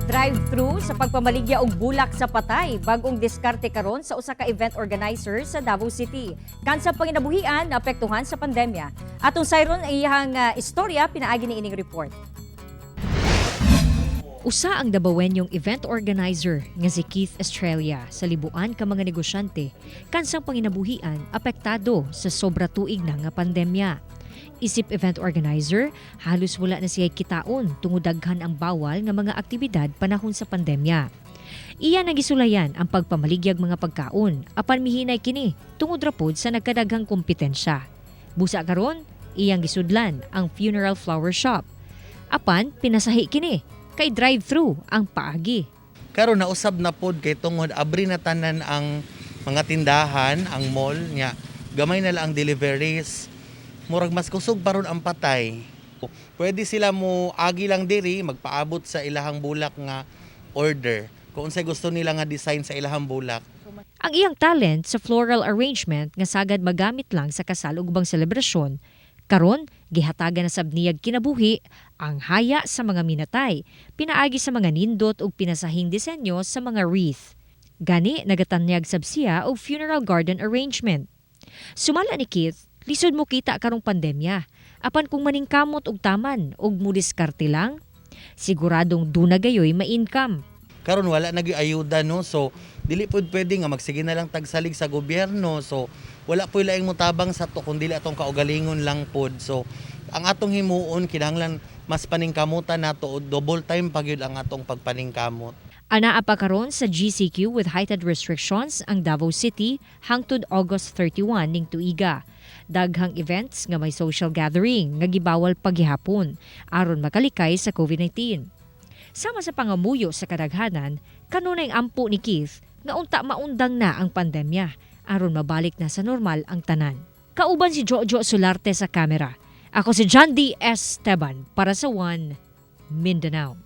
Drive-thru sa pagpamaligya og bulak sa patay, bag-ong diskarte karon sa usa ka event organizer sa Davao City. Kansa panginabuhian naapektuhan sa pandemya. Atong sayron ang iyang istorya pinaagi ni ining report. Usa ang Dabawenyong event organizer nga si Keith Estrella sa libuan ka mga negosyante kansang panginabuhian apektado sa sobra tuig na nga pandemya. Isip event organizer, halos wala na siya kitaon tungod daghan ang bawal nga mga aktibidad panahon sa pandemya. Iya nagisulayan ang pagpamaligyag mga pagkaon apan mihinay kini tungod ra pod sa nagkadaghang kompetensya. Busa karon, iyang gisudlan ang funeral flower shop. Apan pinasahi kini kay drive-thru ang paagi. Karon nausab na pod kay tungod abri na tanan ang mga tindahan, ang mall nya. Gamay na lang ang deliveries. Murag mas kusog pa ron ang patay. Pwede sila mo agi lang diri magpaabot sa ilahang bulak nga order. Kung unsay gusto nila nga design sa ilahang bulak. Ang iyang talent sa floral arrangement nga sagad magamit lang sa kasal ug ubang selebrasyon, karon gihatagan na sab niyag kinabuhi ang haya sa mga minatay, pinaagi sa mga nindot ug pinasahing disenyo sa mga wreath. Gani nagatanyag sab siya og funeral garden arrangement. Sumala ni Keith, lisod mo kita karong pandemya. Apan kung maningkamot og taman ug mudiskarte lang, siguradong duna gayoy ma-income. Karon wala na gyud ayuda, no, so dili pud pwede nga magsige na lang tagsalig sa gobyerno. So wala puy laing mutabang sa to kun dili atong kaugalingon lang pod. So ang atong himuon, kinahanglan mas paningkamutan nato o double time pa gyud ang atong pagpaningkamot. Anaa pa karon sa GCQ with heightened restrictions ang Davao City hangtod August 31 ning tuiga. Daghang events nga may social gathering nga gibawal paghihapon aron makalikay sa COVID-19. Sama sa pangamuyo sa kadaghanan, kanunay ampo ni Keith nga unta maundang na ang pandemya aron mabalik na sa normal ang tanan. Kauban si Jojo Solarte sa kamera. Ako si John D. Esteban para sa One Mindanao.